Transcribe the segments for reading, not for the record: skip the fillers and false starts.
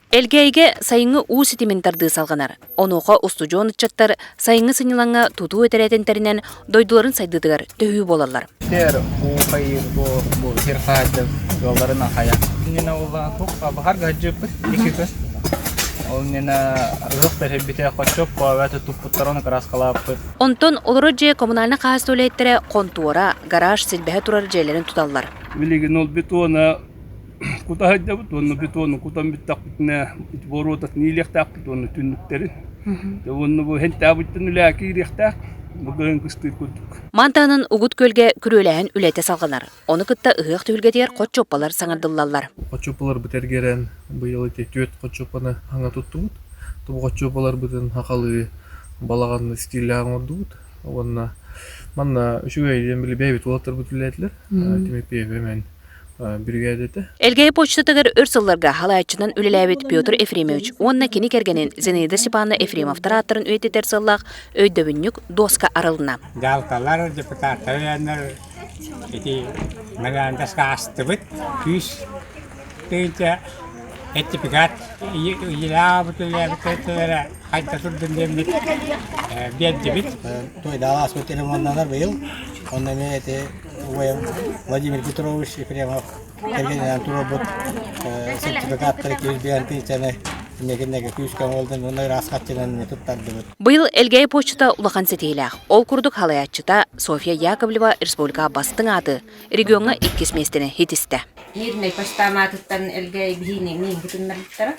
Элгээйигэ сайыҥҥы уу ситимин тардыы салҕанар. Онуоха устудьуон ыччаттар сайыҥҥы сынньалаҥҥа тутуу этэрээтин тэринэн дойдуларын сайдыытыгар төһүү буолаллар. Сир уу хайыыр бу бу сир хаһаайдым ыалларын ахайа. Иннинэ улахан туох баһар гаһдьыппыт икки күн. Ол иннинэ ыһык тэрийбитэ хоччоп коабаты туппуттар ону кырааскалааппыт. Онтон олорор дьиэ коммунальнай хаһаайыстыба үлэһиттэрэ хонтуора, гараж силбэһэ турар дьиэлэрин туталлар. Билигин ол бетона кута сылдьабыт уонна бетону кутан бүттэхпитинэ боруотатын иилиэхтээхпит уонна түннүктэрин. Уонна бу хэнтээбиттэн үлэҕэ киириэхтээх бу кыһын кыстыыр курдук. Мантаанын Угут Күөлгэ күрүөлээһин үлэтэ салҕанар. Ону кытта ыһыах түһүлгэтигэр хоччуоппалар саҥардыллаллар. Хоччуоппаларбыт эргэрэн быйыл ити түөрт хоччуоппаны хаҥа туттубут. Бу хоччуоппаларбытын хахалыы балаҕанны стиллээх оҥордубут. Уонна манна үчүгэй диэн били бэйэбит уолаттарбыт үлэлээтилэр. Тимофеев эмэн биригээдэтэ. Элгээйи почтатыгар өр сылларга халааччынан үлэлээбит Петр Ефремович уонна кини кэргэнин Зинаида Степановна Ефремовтар ааттарын үйэтитэр сыаллаах өйдөбүнньүк дуоска арылынна. Дьаһалталар, депутаттар үлээннэр ити меморандумска астыбыт күүс тыынча сертификат ыйылаабыт үлэлээбит хайда турдун диэммит биэрдибит. Туойдаах ааспыт ремоннанар быйыл. Онно эмиэ ити убайым Владимир Петрович Ефремов кэргэнинэн туруорбут сертификаттары киһи биэрэн тыынчаны инники күүскэ оҥолдун уонна ыраас хаччынан туттардыбыт. Быйыл Элгээйи почта улахан ситиһиилээх. Ол курдук халайааччыта Софья Яковлева республикаҕа бастыҥ ааты региоҥҥа иккис миэстэни ситистэ. Мирнэй почтаматыттан Элгээйи биһиини миин кытыннарбыттара.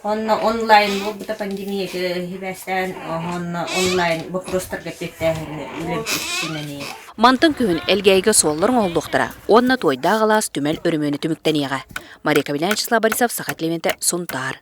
Онно онлайн буолбута пандемия сибээстээн онно онлайн боппуруостарга эппиэттээһин үлэм үксүнэн Мантан күһүн Элгээйигэ суоллар оҥоһуллуохтара уонна Туойдаах алаас түмэл өрөмүөнэ түмүктэниэҕэ. Мария Кабелян, Вячеслав Борисов, Саха телевидениетэ, Сунтаар.